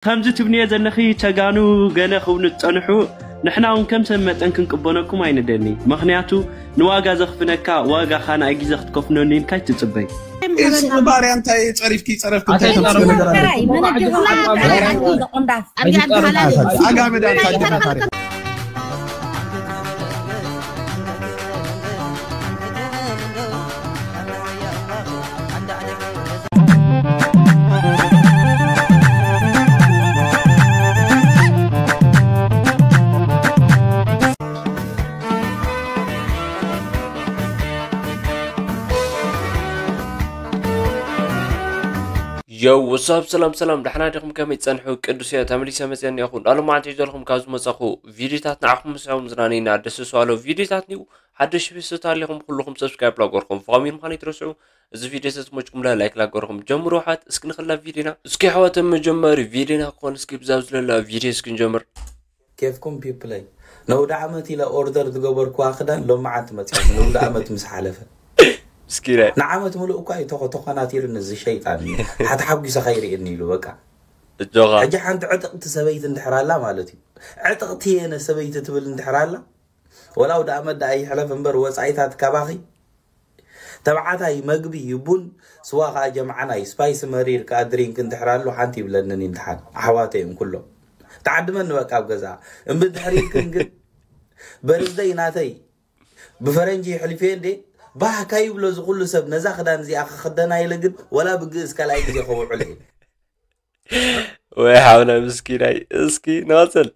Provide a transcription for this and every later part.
ከምዚ ትብልዮ ዘለኺ ቸጋኑ ገለ ክብሉ ዝጸንሑ፣ ንሕና እውን ከም ሰብ መጠን ክንቅበለኩም ኣይንደሊ። ምኽንያቱ ንዋጋ ዘኽፍለካ ዋጋኻ ንኣይ ግዜ ክትከፍለኒ ኢልካ ኣይትጽበይ። እሱ ባሪያ እንታይ ጸሪፍኪ ጸረፍኪ እንታይ ኣታ ተምስገነ ይጠራጠር። ነገር ኣለ? ኣታ ይጠራጠር። ኣጋመዳ እንታይ ተፈታሪ? የው ወሳብ ሰላም ሰላም፣ ደሕና ዲኹም? ከመይ ጸንሑ? ቅዱስ እየ ተመሊሰ መጽአ እኒኣኹ። ዳሉ መዓልቲ ይዘልኹም ካብ ዝመጻኹ ቪዲዮታት ንዓኹም ምስዕኹም ዝናነይና ደስ ዝሰዋሎ ቪዲዮታት ኒው ሓደሽ ቪዲዮ ስታሊኹም ኩልኹም ሰብስክራይብ ላገርኹም ፋሚሊ ምዃን ይትረስዑ። እዚ ቪዲዮ ተዝመችኩም ላይክ ላገርኹም ጀምሩ። ሓት እስኪ ንኽላ ቪዲዮና እስኪ ኣሕዋት መጀመሪ ቪዲዮና ክኾን እስኪ ብዛብ ዝለላ ቪዲዮ እስኪ ንጀምር። ኬፍኩም ፒፕለይ ነውዲ ዓመት ኢለ ኦርደር ዝገበርኩዋ ክዳን ሎመዓንቲ መፅያ ነውዲ ዓመት ምስ ሓለፈ ምስኪነ ንዓመት ሙሉእ እኳ እዩ ተኾ ተኾናቲርኒ እዚ ሸይጣን ሓተሓጒሰ ከይርእየኒ ኢሉ በቃ እጆኻ ሕጂ ሓንቲ ዕጥቕቲ ሰበይቲ እንድሕር ኣላ ማለት እዩ ዕጥቕቲ የነ ሰበይቲ ትብል እንድሕር ኣላ ወላ ኣውደ ዓመት ደኣ ይሕለፍ እምበር ወፃኢታት ካባኺ ተባዓታይ መግቢ ቡን ስዋ ከዓ ጀምዓናይ ስፓይስ መሪር ከዓ ድሪንክ እንድሕር ኣሎ ሓንቲ ይብለንን ይምድሓን ኣሕዋተይ እዮም ኩሎም ተዓድመኒ በቃ ኣብ ገዛ እምብድሕር ኢልክን ግን በርዝደይ ናተይ ብፈረንጂ ይሕልፍዮ እንዴ ባህ ካይብሎ ዝኩሉ ሰብ ነዛ ክዳን እዚኣ ክክደና ኢለ ግን ወላ ብግእዝ ካልኣይ ግዜ ከውዕል እየ ወይ ሓውና ምስኪናይ እስኪ ንቐፅል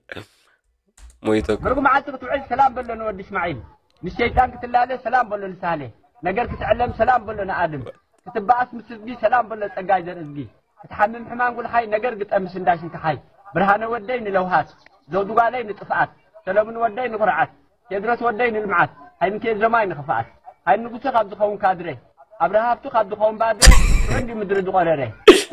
ሞይተኩም ብርጉ መዓልቲ ክትውዕል ሰላም በሎ ንወዲ እስማዒል ምስ ሸይጣን ክትላለ ሰላም በሎ ንሳሌ ነገር ክትዕለም ሰላም በሎ ንኣድም ክትበኣስ ምስ ህዝቢ ሰላም በሎ ጸጋይ ዘርእዝጊ ክትሓምም ሕማም ጉልሓይ ነገር ግጠም ምስ እንዳሽንካሓይ ብርሃነ ወደይ ንለውሃት ዘውዲ ጓለይ ንጥፍኣት ሰለሙን ወደይ ንኹርዓት ቴድሮስ ወደይ ንልምዓት ሃይሚኬ ዘማይ ንኽፍኣት ሃይሚ ንጉሰ ካብ ዝኸውን ካድረ ኣብርሃ ሃብቱ ካብ ዝኸውን ባድረ ሽዑ እንዲ ምድሪ ዝቖረረ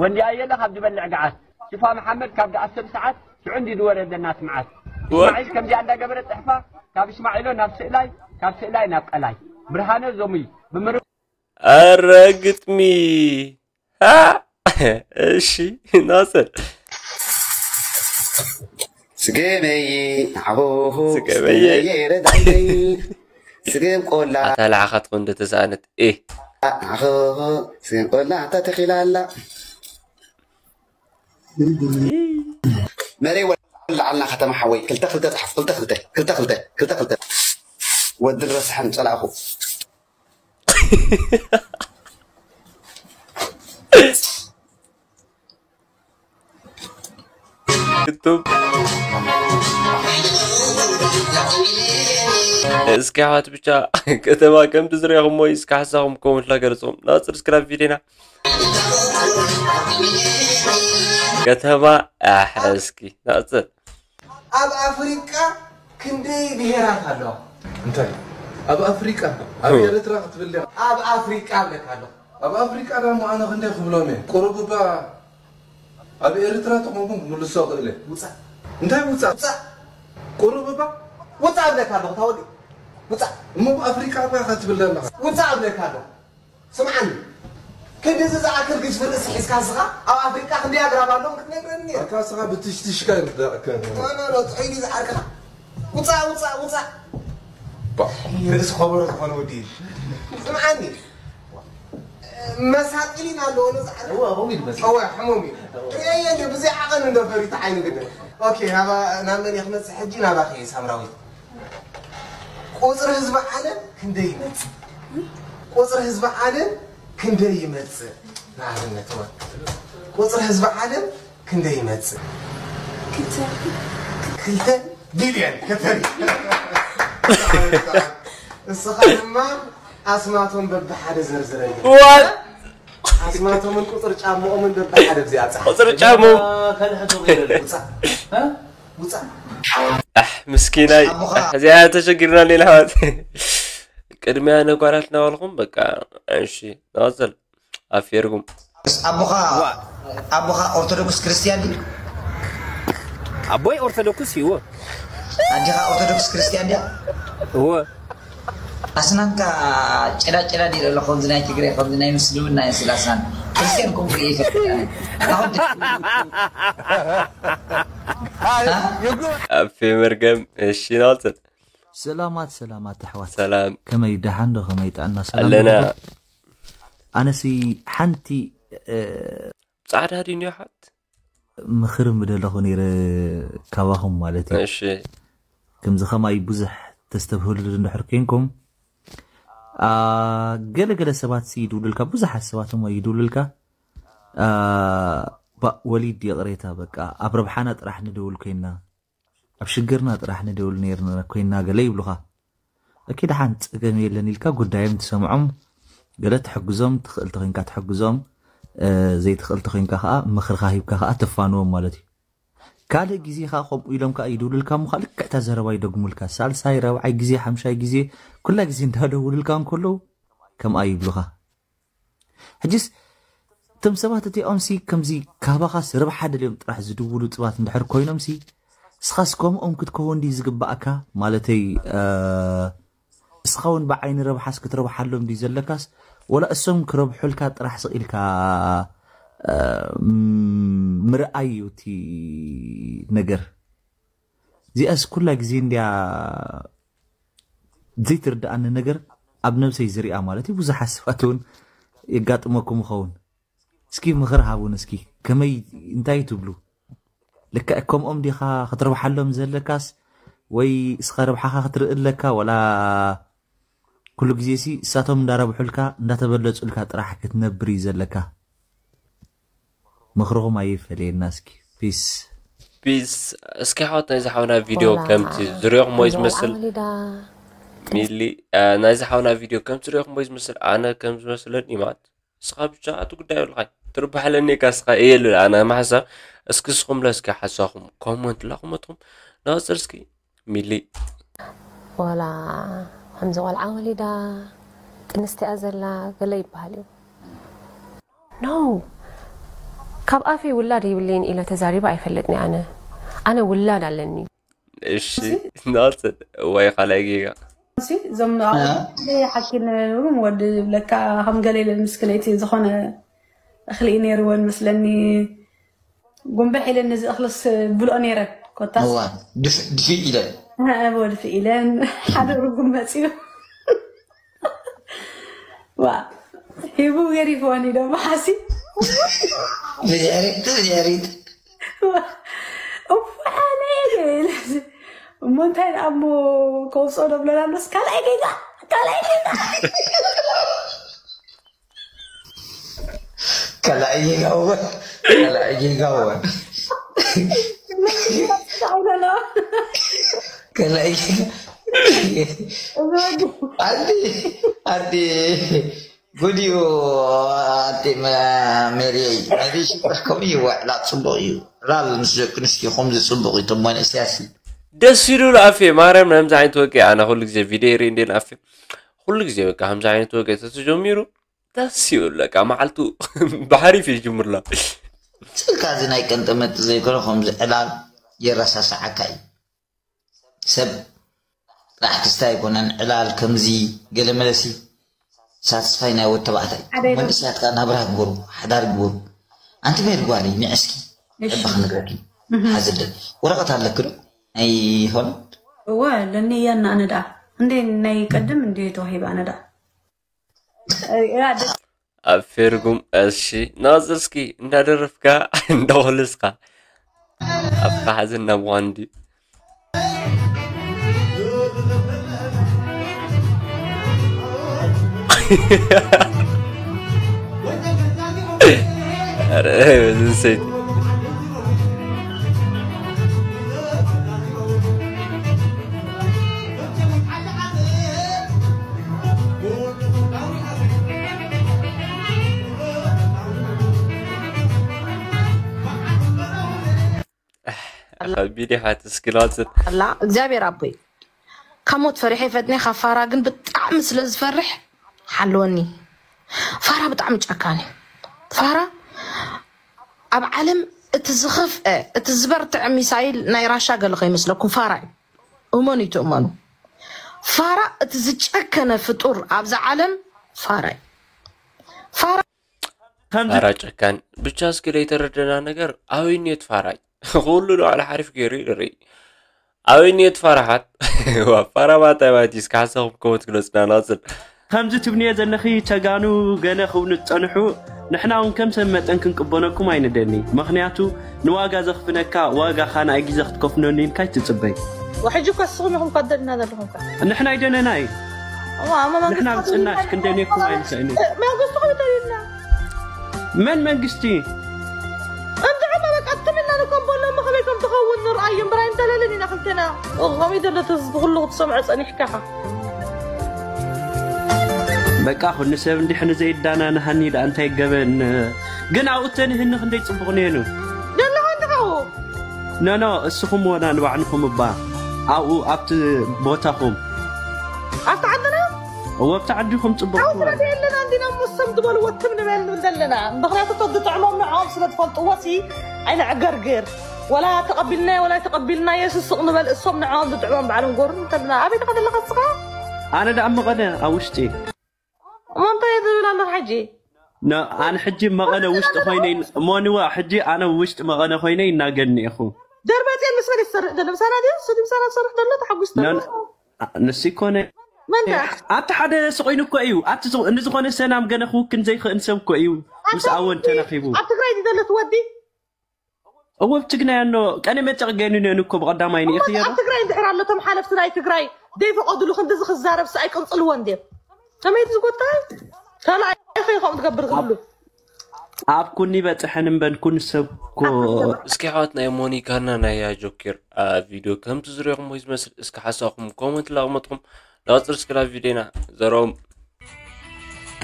ወንዲ ኣየለ ካብ ዝበልዕ ገዓት ሽፋ መሓመድ ካብ ዝኣሰብ ሰዓት ሽዑ እንዲ ዝወረደ እናስምዓት እስማዒል ከምዚኣ እንዳገበረ ፅሕፋ ካብ እስማዒሎ ናብ ስእላይ ካብ ስእላይ ናብ ቀላይ ብርሃነ ዞሙይ ብምር ኣረ ግጥሚ ሃ እሺ ናስር ስገመይ ንዓኹኹ ስገመይ። ስገመይ ረዳይለይ ስገም ቆላ ኣታ ለዓኻትኩ እንደ ተሰኣነት ኤ ንዓኹኹ ስገም ቆላ ኣታ ተኺላ ኣላ መረይ ወላዓልና ከተማ ሓወይ ክልተ ክልተ ፅሓፍ ክልተ ክልተ ክልተ ክልተ ክልተ ክልተ ወዲ ረስሐን ፀላእኹ ክቱብ እስኪ ኣሕዋት ብቻ ከተማ ከም ትዝረኹሞ እስኪ ሓሳኹም ኮመንት ላገለፅኹም ናፅር ስክራብ ቪዲዮና ከተማ ኣሕ እስኪ ናፅር ኣብ ኣፍሪቃ ክንደይ ብሄራት ኣለዋ? እንታይ ኣብ ኣፍሪቃ ኣብ ኤርትራ ክትብል ዲኻ? ኣብ ኣፍሪቃ እብለካ ኣለኹ። ኣብ ኣፍሪቃ ዳሞ ኣነ ክንደይ ክብሎም እየ? ቁሩብ እባ ኣብ ኤርትራ ተኾንኩን ክምልሶ ክእል እየ። ውጻእ። እንታይ ውጻእ? ውጻእ። ቁሩብ እባ። ውጻእ እብለካ ኣለኹ ታወዲ። ውጻእ። እሞ ኣብ ኣፍሪቃ እባ ኢኻ ትብል ዘለኻ። ውጻእ እብለካ ኣለኹ። ስምዓኒ፣ ክንድዚ ዝኣክል ግዝፊ ርእሲ ሒዝካ ንስኻ ኣብ ኣፍሪቃ ክንደይ ኣግራብ ኣለዎም ክትነግረኒ ነይሩ። ኣታ ንስኻ ብትሽትሽካ ይርዳእካ። ኖ ኖ ኖ ጥዑይ ድዩ ዝዓርክኻ? ውጻእ ውጻእ ውጻእ። ባ ርእሲ ከበሮ ዝኾነ ወዲ እዩ። ስምዓኒ፣ መሳጢሊን ኣለዎ ነዚ ዓርኪ። እወ ከምኡ እዩ ዝመስል። እወ ሕሙም እዩ። ርእየዮ እንዲ ብዘይ ዓቐን እንዶ ፈሪቱ ዓይኒ ግድን። ኦኬ ናባ ናብ መን እየ ክመጽእ ሕጂ ናባኺ እየ ሳምራዊት። ቁጽሪ ህዝቢ ዓለም ክንደይ ይመጽእ? ቁጽሪ ህዝቢ ዓለም ክንደይ ይመጽእ? ንኣብነት እወ ቁጽሪ ህዝቢ ዓለም ክንደይ ይመጽእ? ክልተ ቢልዮን ከተሪ እስኻ ድማ ኣስማቶም በብሓደ ዘርዝረኒ። ኣስማቶምን ቁፅሪ ጫምኦምን በብሓደ ብዚኣ ፃሓፍ። ቁፅሪ ጫምኡ። ካልእ ሕቶ ገይረለይ። ውፃእ። እ? ውፃእ። ኣሕ ምስኪናይ። ኣቦኻ። ኣሕ፣ እዚኣ ተሸጊርና ሌላ ኣሕዋት። ቅድሚያ ነጓራት እናበልኹም በቃ። እሺ ንቐፅል። ኣፌርኩም። ኣቦኻ ኣቦኻ ኦርቶዶክስ ክርስቲያን ድዩ? ኣቦይ ኦርቶዶክስ እዩ። ኣዴኻ ኦርቶዶክስ ክርስቲያን ድያ? እወ። ኣስናንካ ጭላጭላ ዲለ ኣሎ ከምዚ ናይ ትግረ ከምዚ ናይ ምስልምና ይመስል ኣስናን። ክርስቲያን ኮንኩ ኢየ ኢትዮጵያ። ኣሁን ኣፌ መርገም። እሺ ናውፅን ሰላማት ሰላማት ኣሕዋት፣ ሰላም ከመይ ደሓን ዶ ከመይ ጥዕና ሰላም ኣለና። ዶ? ኣነሲ ሓንቲ እ፣ ጻዕዳ ድንዮ ሓት ምኽሪ ምደለኹ ነይረ ካባኹም ማለት እዩ። እሺ ከምዚ ከማይ ብዙሕ ተስተብህሉ እንድሕር ኮንኩም ኣ፣ ገለ ገለ ሰባት ሲ ይድውሉልካ፣ ብዙሓት ሰባት እሞ ይድውሉልካ። ኣ፣ ባ- ወሊድ ይቕሬታ፣ በቃ ኣብ ረብሓና ጥራሕ ንደውል ኮይና፣ ኣብ ሽግርና ጥራሕ ንደውል ነይርና ኮይና ገለ ይብሉኻ። እኪ ደሓን ጸገም የለን ኢልካ ጉዳዮም ትሰምዖም፣ ገለ ትሕግዞም፣ ትኽእል ተኾይንካ ትሕግዞም፣ እ፣ ዘይትኽእል ተኾይንካ ከዓ ምኽርኻ ሂብካ ከዓ ተፋንዎም ማለት እዩ። ካልእ ግዜ ከዓ ከምኡ ኢሎም ከዓ ይድውሉልካ እሞ ከዓ ልክዕ እታ ዘረባ ይደግሙልካ። ሳልሳይ፣ ራብዓይ ግዜ፣ ሓምሻይ ግዜ፣ ኩላ ግዜ እንዳደውሉልካ እንከለዉ ከምኣ ይብሉኻ። ሕጅስ እቶም ሰባት እቲኦም ሲ ከምዚ ካባኻስ ረብሓ ደልዮም ጥራሕ ዝድውሉ ሰባት እንድሕር ኮይኖም ሲ እስኻስ ከምኦም ክትከውን ድዩ ዝግባኣካ? ማለተይ እ፣ እስኻ እውን ብዓይኒ ረብሓስ ክትረብሓሎም ድዩ ዘለካስ ወላ እሶም ክረብሑልካ ጥራሕ ስቕ ኢልካ እ፣ ም- ምርኣይ እዩ እቲ ነገር። እዚኣስ ኩላ ግዜ እንድያ ዘይትርድኣኒ ነገር ኣብ ነብሰይ ዝሪኣ ማለት እዩ። ብዙሓት ሰባት እውን የጋጥመኩም ይኸውን። እስኪ ምኽሪ ሃቡን እስኪ ከመይ እንታይ ትብሉ? ልክዕ ከምኦም ዲኻ ክትረብሓሎም ዘለካስ ወይ እስኻ ረብሓኻ ክትርኢ ኣለካ ወላ ኩሉ ግዜ ሲ እሳቶም እንዳረብሑልካ እንዳተበለጹልካ ጥራሕ ክትነብር እዩ ዘለካ? ምኽርኹም ኣይፈለየና እስኪ ፒስ። ፒስ እስኪ ሓወት ናይዚ ሓውና ቪድዮ ከምቲ ዝሪኦኹም ወይ ዝመስል ሚሊ ናይዚ ሓውና ቪድዮ ከምቲ ዝሪኦኹም ወይ ዝመስል ኣነ ከም ዝመስለኒ ማለት እስኻ ብቻ እቲ ጉዳይ ይብልካ ትርባሕለኒ ካ እስኻ እየሉ ኣነ ማሕሳብ እስኪ እስኹም ለ እስኪ ሓሳኹም ኮመንት ላኹመትኩም ናወፅር እስኪ ሚሊ ዋላ ከምዚ ቆልዓ ወሊዳ ጥንስቲኣ ዘላ ገለ ይበሃል እዩ ኖ ካብ ኣፈይ ውላድ ይብለይን ኢለ ተዛሪበ ኣይፈልጥኒ ኣነ ኣነ ውላድ ኣለኒ እሺ ናወፅር ወይ ካልኣይ ጌጋ እዞም ሓኪም ወዲ ብለካ ከም ገለ ኢለ ምስክነይቲ ዝኾነ እኽሊ እዩ ነይርወን መስለኒ ጉንበሕ ኢለን ነዚ እኽልስ ብልኦ ነይረን ኮታስ እዋ ድፍ- ድፊእ ኢለን ወድፊ ኢለን ሓደ ርጉም መፅዩ ዋ ሂቡ ገሪፍወን እዩ ደሞ ሓሲ ብድሕሪት ብድሕሪት እፋሓነ እሞ እንታይ ደኣ እሞ ከውፅኦ ዶ ብለና ንስ ካልኣይ ጌጋ ካልኣይ ጌጋ ካልኣይ ጌጋ እወ ካልኣይ ጌጋ እወ ካልኣይ ጌጋ ኣዲ ኣዲ ጉድ እዩ ኣዲ መ- ሜሪየይ ናይ ሽጥራሕ ከምኡ እዩ ዕላል ፅቡቅ እዩ ዕላል ምስ ደቂ ኣንስትዮ ከምዚ ፅቡቅ እዩ እቶም መንእሰያት እዩ ደስ ይብሉ ኣፌ ማርያም ናምዚ ዓይነት ወቂ ኣነ ኩሉ ግዜ ቪድዮ ይርኢ እንዴ ኣፌ ኩሉ ግዜ በቃ ከምዚ ዓይነት ወቂ ተተጀሚሩ ደስ ይብል በቃ መዓልቱ ብሓሪፍ ይጅምርላ ስልካ እዚ ናይ ቀንጠመጥ ዘይኮነ ከምዚ ዕላል የረሳስዓካ እዩ ሰብ ጥራሕ ክስታይ ኣይኮነን ዕላል ከምዚ ገለ መለሲ ሳትስፋይ ናይ ወድ ተባዕታይ መንእሰያት ከዓ ናብራ ግበሩ ሓዳር ግበሩ ኣንቲ ሜሪ ጓለይ ንዕስኪ ዕባ ክነግረኪ ሓዝለን ወረቐት ኣለኪ ዶ ናይ ሆላንድ እወ ለኒ እያ እና ኣነ ደኣ እንዴ ናይ ቀድም እንዴ ተዋሂበ ኣነ ደኣ ኣብ ፌርጉም እሺ ናወፅር እስኪ እንዳደረፍካ እንዳወለስካ ኣብካ ሓዘን ናብ ኳን ድዩ ኧረ በዝን ሰይድ ቢዲ ሓትስ ክላፅት ኣላ እግዚኣብሔር ኣቦይ ካብ ሞት ፈሪሐ ይፈጥነ ካብ ፋራ ግን ብጣዕሚ ስለ ዝፈርሕ ሓልወኒ ፋራ ብጣዕሚ ጨካን እዩ ፋራ ኣብ ዓለም እቲ ዝኸፍአ እቲ ዝበርትዐ ሚሳይል ናይ ራሻ ገለ ከይመስለኩም ፋራ እዩ እመኑ ይትእመኑ ፋራ እቲ ዝጨከነ ፍጡር ኣብዛ ዓለም ፋራ እዩ ፋራ ከምዚ ፋራ ጨካን። ብቻ እስኪ ዘይተረደና ነገር ኣበይ እኒኦ እቲ ፋራ? ኩሉ ንባዕሉ ሓሪፍ ገይሩ እዩ ንርኢ። ኣበይ እኒኦ እቲ ፋራ ሓት? ዋ፣ ፋራ ማታይ ማለት እዩ? እስኪ ሓሳብኩም ኮመንት ግለጹና። ንቐጽል። ከምዚ ትብልዮ ዘለኺ ጀጋኑ ገለ ክብሉ ዝጸንሑ፣ ንሕና እውን ከም ሰብ መጠን ክንቅበለኩም ኣይንደሊ። ምኽንያቱ ንዋጋ ዘኽፍለካ ዋጋኻ ንኣይ ግዜ ክትከፍለሉ ኢልካ ኣይትጽበይ። ወሕጂ እኮ ንስኹም ኢኹም እኮ ኣደልና ዘለኹም እኮ። ንሕና ኣይደለናይ። እሞ ኣማ ንሕና መንግስቲ ብጽናሽ ክንደልየኩም ኣይንኽእልን። መንግስቲ እኮ ይደልየና። መን መንግስቲ? እንድዕሞ በቃ ትም ኢልና ንኮምቦሎም ከመይ ከም ትኸውን ንርኣዮ እምበር ኣይንደለልን ኢና ክልቴና። ከምይ ዘሎ እቲ ህዝቢ ኩሉ ክትሰምዖ ጸኒሕካ ኢኻ። በቃ ኩሉ ሰብ እንዲሕ ንዘይዳና ንሃኒ ደኣ እንታይ ገበን? ግን ኣብኡ ተንህኒ ክንደይ ጽቡቕ ነይሩ። ዘለኹ እንድኸው። ኖ፣ ኖ፣ እስኹም ወላ ንባዕልኹም እባ ኣብኡ ኣብቲ ቦታኹም። ኣብቲ ዓድና? እወ፣ ኣብቲ ዓዲኹም ጽቡቕ ኣብቲ ክበል። ዓዲ የለና እንዲና እሞ እሶም ዝበልዎ ትም ንበል ንብል ዘለና። ምኽንያቱ እቶም ዝጥዕሞም ንዕኦም ስለ ዝፈልጥዎ ሲ ኣይነዕገርግር። ወላ ተቐቢልናዮ ወላ ተቐቢልናዮ ስስቕ ንበል፣ እሶም ንዕኦም ዝጥዕሞም ባዕሎም ጎሩ እንተልና። ኣበይ ተኸደለኻ እስኻ? ኣነ ደኣ መቐለ ኣብ ውሽጢ። እሞ እንታይ ትብል ኣለኻ ሕጂ? ነ-፣ ኣነ ሕጂ መቐለ ውሽጢ ኮይነ ይን-፣ እሞ ንዋ ሕጂ ኣነ ውሽጢ መቐለ ኮይነ ይናገርኒ ኢኹ። ደርበጽዮን ምስ መን ይሰርሕ ዘሎ? ምሳና ድዩ? እሱ ድዩ ምሳና ዝሰርሕ ዘሎ? ተሓጒስ ነ-፣ ዘሎ? ነ-፣ ንሱ ይኮነ። መን ዳ? ኣብቲ ሓደ ስቕ ኢሉ እኮ እዩ። ኣብቲ ዝ-፣ ንዝኾነ ሰላም ገለ ክውክን ዘይኽእል ሰብ እኮ እዩ። ምስ ኣንተ ኣወል ተራኺቡ። ኣብ ትግራይ ድዩ ዘሎ እቲ ወዲ? እወ፣ ኣብ ትግራይ ኣሎ። ቀነ መጠቕ ገይሩ ነን እኮ ብቐዳማይ ንኢኽዮ ዶ? ኣብ ትግራይ እንድሕር ኣሎ፣ እቶም ሓለፍቲ ናይ ትግራይ ዘይፈቐዱሉ ክንድዚ ክዛረብ ስ-፣ ኣይቅንጽልዎን ድዮም? ከመይ እቲ ዝጎታይ? ካልኣይ ኢኺ ከምኡ ትገብር ዝብሉ። ኣብ ኩኒ በጽሐን እምበን ኩን ሰብ እኮ። እስኪ ኣሕዋት ናይ ሞኒካና ናይ ያ ጆኬር፣ አ፣ ቪድዮ ከምቲ ዝሪኦኹሞ እዩ ዝመስል። እስኪ ሓሳብኩም ኮመንት ላቕመጥኩም። ንቐጽል እስኪ ናብ ቪድዮና ዘርኦም።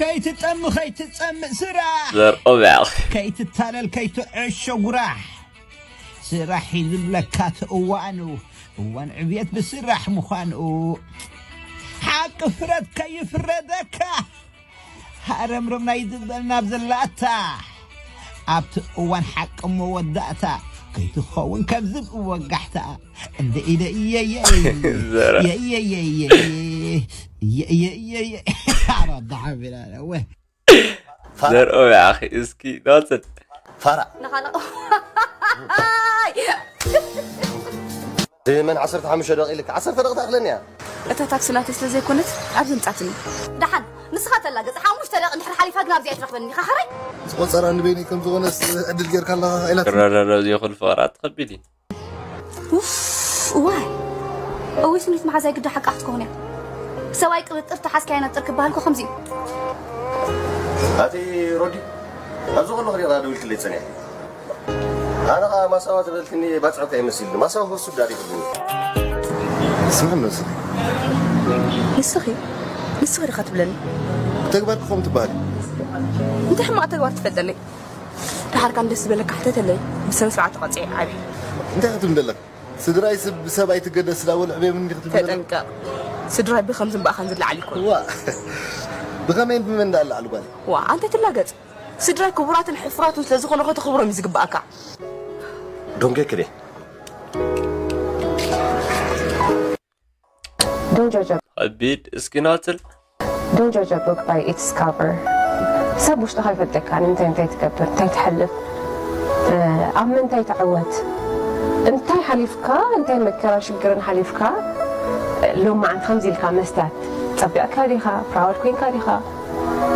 ከይትጠም-፣ ከይትጸምእ ስራሕ። ዘርኦም ያቕ። ከይትታለል፣ ከይትዕሾ ጉራሕ። ስራሕ እዩ ዝብለካ እቲ እዋኑ። እዋን ዕብየት ብስራሕ ምዃኑ። ሓቂ ፍረድ ከይፍረደካ። ሃረምረም ናይ ዝበል ናብ ዘላታ። ኣብቲ እዋን ሓቂ መወዳእታ። ከይትኸውን ከም ዝብኢ ወጋሕታ። እንደ ኢለ እየየ። ዘረ። የየየየ። የየየየ። ኣረ፣ ደሓን ቢላ፣ ወ። ፋራ። ዘርኦ ያኺ፣ እስኪ፣ ናጽል። ፋራ። ነኻነኻ። መን ዓሰርተ ሓሙሽተ ደቂቕ ኢልካ? ዓሰርተ ደቂቕ ትኣኽለኒ እያ። እታ ታክሲ ናተይ ስለ ዘይኮነት፣ ኣብዚ ምጻትኒ። ደሓን፣ ንስኻ ተላገጽ፣ ሓሙሽተ ደቂቕ እንድሕር ሓሊፋ ግን ኣብዚ ኣይትረኽበኒ ኢኻ፣ ሓራይ? ዝቆጸራ ንበይነይ ከም ዝኾነስ ዕድል ጌርካ ኣለኻ ኢላትኒ። ክረረረ፣ እዚ ኩሉ ፍቕራት ከቢድ እዩ። ኡፍ፣ እዋይ። እውይ፣ ስኒት መሓዛይ ግዳ ሓቃ ክትከውን እያ። ሰብኣይ ቅብጥር ተሓዝካ ይነጥር ክበሃል እኮ ከምዚ እዩ። ኣቲ ሮዲ፣ ኣብዚ ከለኹ ዲኻ ደዊልክለይ ጸኒሕኪ? ኣነ ኸኣ ማሳዋ ዝበልክኒ ባጽዕካ ይመስልኒ። ማሳዋ ክወስድ ዳኣ ዲኹ? ስማዕ እንዶ እስኺ። ንስኺ፣ ንስኺ ዲኻ ትብለኒ? ብተግባር ክኸውን ትበሃል። እንታይ ሕማቕ ተግባር ትፈልጠለይ? ደሓር ካን ደስ ዝበለካ ሕተተለይ፣ ብስነ ስርዓት ተቐጽዒ ዓቢ። እንታይ ክትብል ደለኻ? ስድራይ ስብ-፣ ብሰብ ኣይትገደስ ስለ ኣወል ዕቤ ምንዲ ክትብል ደለኻ? ተጠንቀቕ። ስድራይ ብኸምዝን ብኣኻን ዝለዓል ይኮን። ዋ፣ ብኸመይን ብመን ደኣ ለዓል ጓል? ዋ፣ ኣንተ ትላገጽ። ስድራይ ክቡራትን ሕፉራትን ስለ ዝኾኑ ከተኽብሮም እዩ ዝግብኣካ። Don't get ክደ። Don't judge a ከቢድ እስኪ ናጽል። Don't judge a book by its cover። ሰብ ውሽጥኻ ይፈልጠካ፣ ንምንታይ እንታይ ትገብር፣ እንታይ ትሓልፍ፣ እ፣ ኣብ ምንታይ ትዕወት፣ እንታይ ሓሊፍካ፣ እንታይ መከራ ሽግርን ሓሊፍካ፣ እ፣ ሎማዓንቲ ከምዚ ኢልካ መስትያት ጸቢቕካ ዲኻ፣ ፕራውድ ኮይንካ ዲኻ፣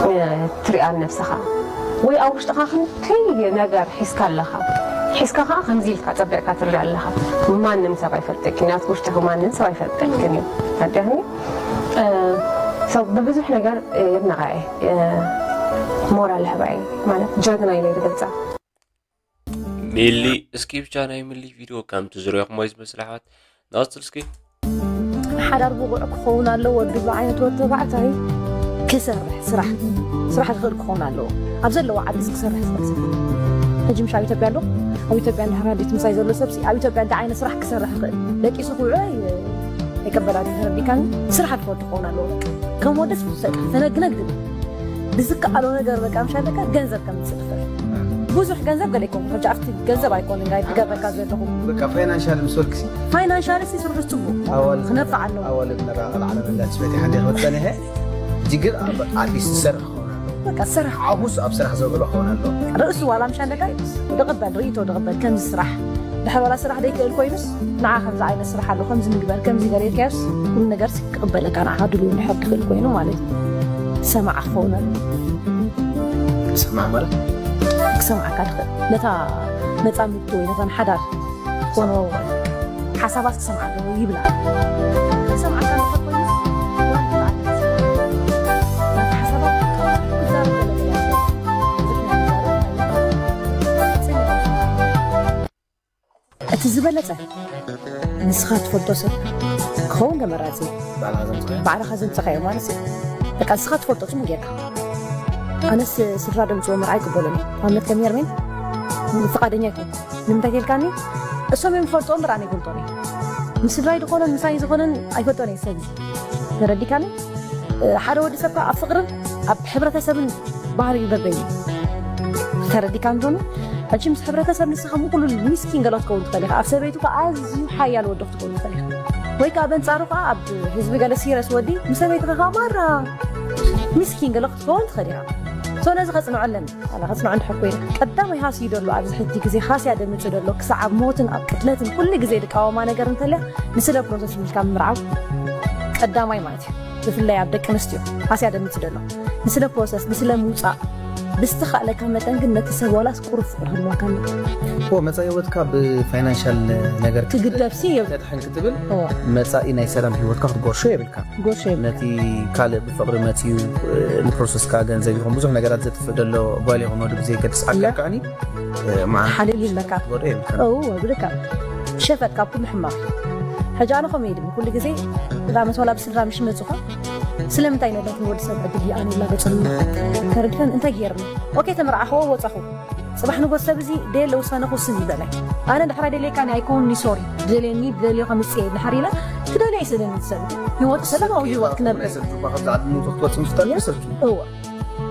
እ፣ ትሪኣ ንነብስኻ? ወይ ኣብ ውሽጥኻ ክንደይ ነገር ሒዝካ ኣለኻ፣ ሒዝካ ኸኣ ከምዚ ኢልካ ጸቢቕካ ትርኢ ኣለኻ። ማንም ሰብ ኣይፈልጠክን፣ ናት ውሽጥኺ ማንም ሰብ ኣይፈልጠክን እዩ። ተረዲእኒ? እ፣ ሰብ ብብዙሕ ነገር፣ እ፣ የድንቓ እየ፣ እ፣ ሞራል ህባ እየ፣ ማለት ጀግና ኢለ ዝገልጻ። ሚሊ፣ እስኪ ብቻ ናይ ሚሊ ቪድዮ ከምቲ ዝሪኦኹሞ እዩ ዝመስል ኣሕዋት። ንቐጽል እስኪ። ሓዳር ብቑዕ ክኸውን ኣለዎ ድብሎ ዓይነት ወዲ ተባዕታይ ክሰርሕ ስራሕ፣ ስራሕ ዝኽእል ክኸውን ኣለዎ። ኣብ ዘለዎ ዓዲ እዚ ክሰርሕ ዝኽእል ሰብ። ሕጂ ምሽ ኣብ ኢትዮጵያ ኣሎ? ኣብ ኢትዮጵያ እንድሕር ኣዴት ምሳይ ዘሎ ሰብሲ ኣብ ኢትዮጵያ እንታይ ዓይነት ስራሕ ክሰርሕ ይኽእል? ደቂሱ ክውዕል ኣይ-፣ ኣይቀበላን እዩ፣ ተረዲእካኒ? ስራሕ ዝፈቱ ክኸውን ኣለዎ። በቃ ከም ወደስ በቃ ፈነግነግ ዝብል። ብዝከኣሎ ነገር በቃ ምሽ ኣለካ ገንዘብ ከም ዝጽድፈር። ብዙሕ ገንዘብ ገለ ይኮን፣ ሕጂ ኣብቲ ገንዘብ ኣይኮንን ጋይ ዝገረካ ዘለኹ። በቃ ፋይናንሻል ምስ በልክሲ? ፋይናንሻል ሲ ስርሑ ጽቡቕ። ኣዋል ክነፍዕ ኣለዎ። ኣዋል መራቕ ዓለም እንዳትስበት ሓንዴ ክበተነ ሄ። ጅግር ኣበ-፣ ኣትሊስት ዝሰርሕ ክኸውን ኣለዎ። በቃ ስራሕ። ዓቡስ ኣብ ስራሕ ዘብዕሎ ክኸውን ኣለዎ። ርእሱ ዋላ ምሽ ኣለካ፣ ድቕበል፣ ርእይቶ ድቕበል። ከምዚ ስራሕ ድሕር ዋላ ስራሕ ደይክእል ኮይኑስ፣ ንዓ ከምዚ ዓይነት ስራሕ ኣሎ፣ ከምዚ ምግበር፣ ከምዚ ገሬርካዮስ፣ ኩሉ ነገር ክቕበለካ፣ ንዓኻ ድልዩ እንድሕር ክኽእል ኮይኑ ማለት እዩ። ሰማዕ ክኸውን ኣለዎ። ሰማዕ ማለት? ክሰምዓካ ድኽእል፣ ነታ መጻምድቲ ወይ ነታ ንሓዳር ኮኖ ሓሳባት ክሰምዓ ኣለዎ ይብላ። ክሰምዓካ እንድሕር ኮይኑስ፣ ዋላ ተባዕታይ ናታ ሓሳባት ክዛረብ ገለ ገለ ይኽእል። ብዙሕ ናይ ምዛረብ ናይ ምቕራብ ጽምኢ ይኸውን። እቲ ዝበለጸ ንስኻ ትፈልጦ ሰብ ክኸውን ተመራጺ እዩ። ባዕልኻ ዘምጽኻዮ። ባዕልኻ ዘምጽኻዮ ማለት እዩ። በቃ ንስኻ ትፈልጦ ጽቡቕ ጌርካ። ኣነስ ስድራ ደምጽዎ መርዓ ኣይቅበሎን እየ። ኣብነት ከም ሄርሜን ፍቓደኛ ኣይኮንኩን። ንምንታይ ተልካኒ? እሶም እዮም ዝፈልጥዎ እምበር ኣነ ኣይፈልጦን እየ። ምስ ስድራይ ዝኾነን ምሳይ ዝኾነን ኣይፈልጦን እየ ሰብ እዚ። ተረዲካኒ? እ፣ ሓደ ወዲ ሰብ ከኣ ኣብ ፍቕርን ኣብ ሕብረተሰብን ባህሪ እዩ በበይኑ። ተረዲካኒ ዶኒ? ሕጂ ምስ ሕብረተሰብ ንስኻ ምኩሉ ሚስኪን ገለ ክትከውን ትኽእል ኢኻ። ኣብ ሰበይቱ ከኣ ኣዝዩ ሓያል ወዲ ክትከውን ትኽእል ኢኻ። ወይ ከኣ በንጻሩ ከኣ ኣብ ህዝቢ ገለ ሲረስ ወዲ ምስ ሰበይትኻ ከኣ ማራ ሚስኪን ገለ ክትከውን ትኽእል ኢኻ። ሶ ነዚ ከጽንዖ ኣለኒ። ኣነ ከጽንዖ እንድሕር ኮይነ፣ ቀዳማይ ሃስዩ ደሎ ኣብዚ ሕጂ ግዜ ሃስያ ደምጽእ ደሎ፣ ክሳዕ ኣብ ሞትን ኣብ ቅትለትን ኩሉ ግዜ ድቃወማ ነገር እንተልያ፣ ንስለ ፕሮሰስ ኢልካ ምምርዓው ቀዳማይ ማለት እዩ። ብፍላይ ኣብ ደቂ ኣንስትዮ ሃስያ ደምጽእ ደሎ፣ ንስለ ፕሮሰስ፣ ንስለ ምውጻእ፣ ብዝተኻእለካ መጠን ግን ነቲ ሰብ ዋላስ ቁሩብ ፍቕሪ ህልወካ እምበር። እኮ መጻኢ ህይወትካ ብፋይናንሻል ነገር ክግደፍሲ የብ- ተድሕን ክትብል እዋ። መጻኢ ናይ ሰላም ህይወትካ ክትጎርሾ የብልካ። ጎርሾ የብልካ። ነቲ ካልእ ብፍቕሪ መጺኡ፣ እ፣ ንፕሮሰስካ ገንዘብ ይኹን ብዙሕ ነገራት ዘጥፍእ ደሎ ጓል ይኹን ወዲ ብዘየገድስ ዓቀብ እያ። ከዓኒ፣ እ፣ መዓልቲ ሓልል ይብለካ። ክትጎርሾ የብልካ። እዎ፣ ብልካ። ሸፈጥ ካብ ኩሉ ሕማቕ። ሕጂ ኣነ ከምኡ እየ ድብል። ኩሉ ግዜ እዛ መስ ዋላ ብስድራ ምሽ መጹኻ፣ ስለምንታይ ነዳት ንወዲ ሰብ ዕድል ይኣን ይላገጸሉ? ተረዲፈን እንታይ ገይርኒ? ኦኬ፣ ተመርዓኸዎ፣ ወጻኹ። ጽባሕ ንጎ ሰብ እዚ ደየለ ውሳነ ክውስን ይበለይ። ኣነ ድሕራይ ደልየካኒ ኣይከውንኒ፣ ሶሪ። ድደልየኒ፣ ድደልዮ ከምጽእ እየ ድሓር ኢለ፣ ትደልዮ ይስእለኒ ሰብ። ህይወት ሰላማዊ ህይወት ክነብር። ናይ ሰብ ጁባ ካብዚ ዓዲ ንውቶ ክትወጽእ ምስ ትደሊ ሰብ ጁባ። እወ።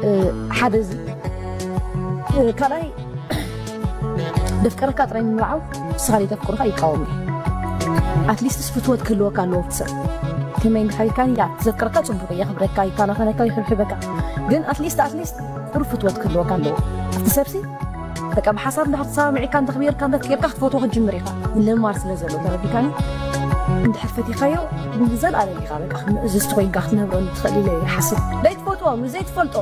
እ፣ ሓደ እዚ። እ፣ ካልኣይ፣ ደፍቀረካ ጥራይ ምምርዓው፣ ንስኻ ዘይተፍቅሩኻ ይቃወም እዩ። ኣትሊስትስ ፍትወት ክህልወካ ኣለዎ ኣብቲ ሰብ። ከመይ እንድሕር ኢልካኒ፣ ያ፣ ዘፍቅረካ ጽቡቕ እዩ፣ የኽብረካ፣ ይከናኸነካ፣ ይሕብሕበካ። ግን ኣትሊስት፣ ኣትሊስት፣ ቁሩብ ፍትወት ክህልወካ ኣለዎ። ኣብቲ ሰብሲ፣ በቃ ብሓሳብ እንድሕር ተሰማሚዕካ፣ እንተኽቢርካ፣ እንተትቀርካ ክትፈትዎ ክትጅምር ኢኻ። ምልምማር ስለ ዘሎ፣ ተረዲካኒ? እንድሕር ፈቲኻዮ፣ ንዘለኣለም ኢኻ፣ በቃ፣ እዝዝቲ ኮይንካ ክትነብረሉ ትኽእል ኢለ ይሓስብ። ዘይትፈትዎ፣ ምስ ዘይትፈልጦ፣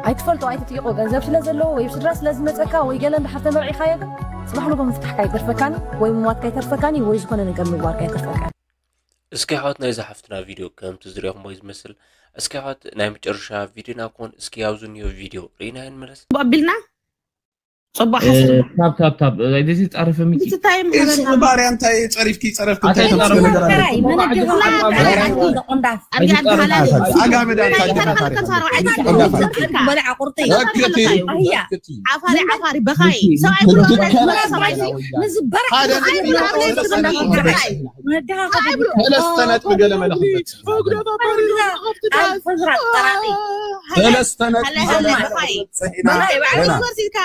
ኣይትፈልጦ፣ ኣይትጥይቆ። ገንዘብ ስለ ዘለዎ፣ ወይ ብስድራ ስለ ዝመጸካ፣ ወይ ገለ እንድሕር ተመርዒኻዮ፣ ግን ጽባሕ ንጎ ምፍታሕካ ኣይተርፈካኒ፣ ወይ ምሟትካ ኣይተርፈካኒ፣ ወይ ዝኾነ ነገር ምግባርካ ኣይተርፈካኒ። እስኪ ኣሕዋት ናይዛ ሓፍትና ቪድዮ ከምቲ ዝሪኦኹሞ እዩ ዝመስል። እስኪ ኣሕዋት ናይ መጨረሻ ቪድዮና ክኾን እስኪ ኣብዚ እኒኦ ቪድዮ ርኢና ንመለስ። ኣቢልና ጽቡቕ እ፣ ሓሳብ። ታብ፣ ታብ፣ ታብ። እ፣ እዚ ጻረፈ ሚኪ። እቲ እንታይ ምሕረና? ባርያ እንታይ ጸሪፍኪ? ጸረፍኪ እንታይ ኣታ ተምስለ ጻረፈ ነገር ኣለ? ሚኪ። መነገር ኣታ ጻረፈ ቆንዳፍ። ኣድጊ ኣድጊ ሓላል። ኣታ ኣጋመዳ እንታይ ኣታ ተረኸ ኣታ ከም ሳሮ ዓይኒ ኣታ ቆንዳፍ። በልዓ ቁርጢ። ኣክቲ፣ ኣህያ። ኣክቲ። ዓፋሪ፣ ዓፋሪ፣ በኻይ። ሰብኣይ ትድከራ ሰብኣይ። ንዝበራሕ ሓደ ሰብኣይ ነገር ብርሃን ተወሰነ ይስገዳ። ነገር። ሰለስተ ነጥቢ ገለ መለ ክበጽሕ። ኣብ ፈዝራ ጠራጢ። ሰለስተ ነጥቢ ሃለ፣ ገለ ሃለ፣ መለ በኻይ። ክበጽሕ ኢና። በኻይ፣ በዓል ገና። ትበርሲ ኢልካ።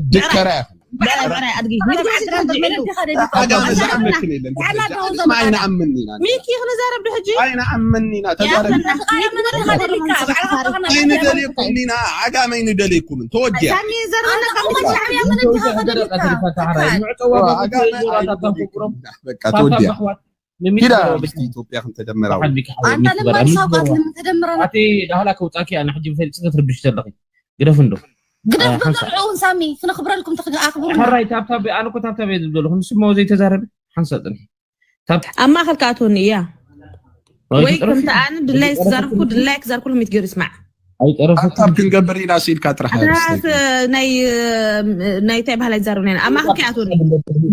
ትድከራ ኢኻ። ብዕራይ፣ ብዕራይ ኣድጊ። ዓጋመ ዝኣምነክን የለን። ንሕና ኣይንኣምን ኢና። ሚኪ ክንዛረብ ዶ ሕጂ? ኣይንኣምን ኢና። ተዛረብ። ኣይንደልየኩም ኢና። ዓጋመ ኣይንደልየኩምን። ተወዲኣ። ሳሚ ዘርበና ካብ ሻዕብያ ምን እንዲኻ ከደልካ? ዓጋመ ኣይንደልየኩም ኢና። በቃ ተወዲኣ። ኪዳ ምስቲ ኢትዮጵያ ክንተደምራው። ኣንተ ለማን ሳውቃት ለምን ተደምረና? ኣቲ ዳህላ ከውጻኪ ኣነ ሕጂ ፈሊጽ ክትርብሽ ዘለኺ። ግደፍ እንዶ። ግደፍ እ፣ ሓንሳእ። ንዑ ሳሚ፣ ክነኽብረልኩም ትኽ-፣ ኣኽብሩና። ሕራይ ታብታብ፣ ኣነ እኮ ታብታብ እየ ዝብለልኹ። ንሱ እሞ ዘይተዛረበ ሓንሳእ ጽንሒ። ታብ- ኣብ ማእከል ክኣትወኒ እያ። ወይ ወይ ትጠርፊ? ከምቲ ኣነ ድላይ ዝዛረብኩ፣ ድላይ ክዛርኩ ልሚት ገይሩ ይስማዕ። ኣይጠረፈኩን። ታብታብ ክንገብር ኢና ሲልካ ጥራሕ ኣታ ኣርስቲ። ስ-፣ ናይ፣ እ፣ ናይ እንታይ ባህላይ ዝዛረብ ናይ ኣብ ማእከል ክኣትወኒ።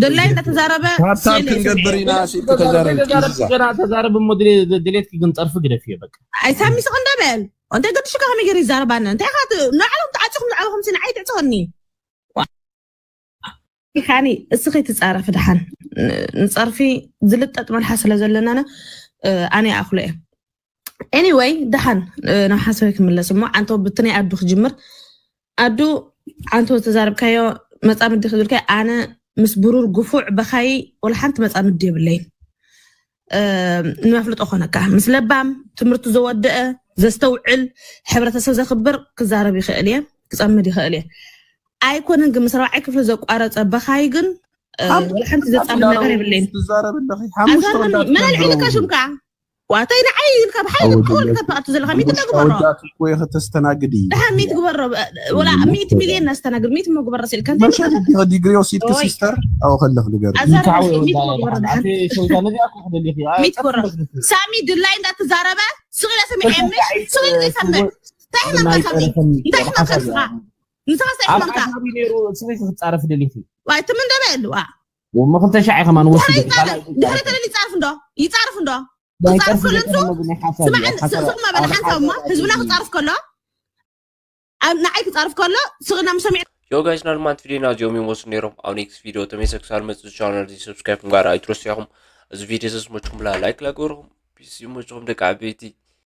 ድላይ እንዳተዛረበ ታብታብ ስለ ክንገብር ይስምዕ። ኢና ሲልካ ተዛረብ። ተዛረብ፣ ገና ተዛረብ እሞ ድሌ-፣ ድሌትኪ ግን ጸርፊ ግደፍዮ በቃ። ኣይ ሳሚ ስቕ እንዳበል። እንታይ ገድሽካ ከመይ ገይሩ ይዛረባና? እንታይ ኢኻ ት-፣ ንዓሎም ተዓጽኹም ንዓለኹም ሲ ንዓይ ትዕጽኸኒ? ዋ። ኢኻኒ፣ እስኺ ትጻረፊ ደሓን። ን-፣ ንጸርፊ ዝልጠጥ መልሓስ ስለ ዘለናና፣ እ፣ ኣነ ይኣኽሎ እየ። ኤኒወይ፣ ደሓን፣ እ፣ ናብ ሓሳበይ ክምለስ እሞ፣ ዓንቶ ብቲ ናይ ኣዱ ክጅምር። ኣዱ፣ ዓንቶ ዝተዛረብካዮ መጻምዲ ክብልካዮ፣ ኣነ ምስ ብሩር ግፉዕ በኻይ ወላ ሓንቲ መጻምዲ የብለይን። እ፣ ንመፍልጦ ኮነካ፣ ምስ ለባም ትምህርቱ ዘወደአ፣ ዘስተውዕል፣ ሕብረተሰብ ዘኽብር ክዛረብ ይኽእል እየ፣ ክጸምድ ይኽእል እየ። ኣይኮነን ግን ምስ ራብዓይ ክፍሊ ዘቋረጸ በኻይ ግን ወላ ሓንቲ ዘጻምድ ነገር የብለይን። ትዛረብ ኣለኺ ኣዛርበኒ መን ኣልዒልካ ሽምካ? ዋተይ ንዓይ ኢልካ ብሓይሊ ክወልካ ተኣቱ ዘለካ ሚት ዶ ግበሮ። ወዳት እኮ ኢኺ ተስተናግዲ። ደሓን ሚት ግበሮ። ወላ ሚት ሚልዮን ናስተናግድ ሚት ሞ ግበሮ ሲልካ እንታይ መሸ ዲግሪ ወሲድኪ ሲስተር? ኣው ከለኽ ንገር ኣዛርበኒ ሚት ሞ ግበሮ ደሓን። ሚት ግበሮ። ሳሚ ድላይ እንዳተዛረበ ስቕ ኢለ ሰሚዐ ምሽ ስቕ ኢለ ዘይሰምዕ። እንታይ ሕመምካ ሳሚ? እንታይ ሕመምካ ንስኻ? ንስኻ እንታይ ሕመምካ? ነሩ ስኺ ክትፃረፍ ደሊኺ ዋይ ትም እንደበ የሉ ዋ ወሞ ክልተ ሻዕ ከማን ወስዱ ድሕሪ ተለል ይፃርፍ እንዶ ይፃርፍ እንዶ ክፃርፍ ከሎ ንሱ ስማዕን ስቕ መበል ሓንሳብ እሞ ህዝብና ክፃርፍ ከሎ ኣብ ንዓይ ክፃርፍ ከሎ ስቕና ምሰሚዕ ዮ ጋይስ ናልማንት ቪዲዮና እዚኦም ይመስሉ ነይሮም። ኣብ ኔክስት ቪዲዮ ተመልሰ ክሳብ መፅእ ቻናል እዚ ሰብስክራይብ ምግባር ኣይትረሱ ኢኹም። እዚ ቪዲዮ ዘስመችኹምላ ላይክ ላገበርኹም ፒስ ይመችኹም ደቂ ዓበይቲ።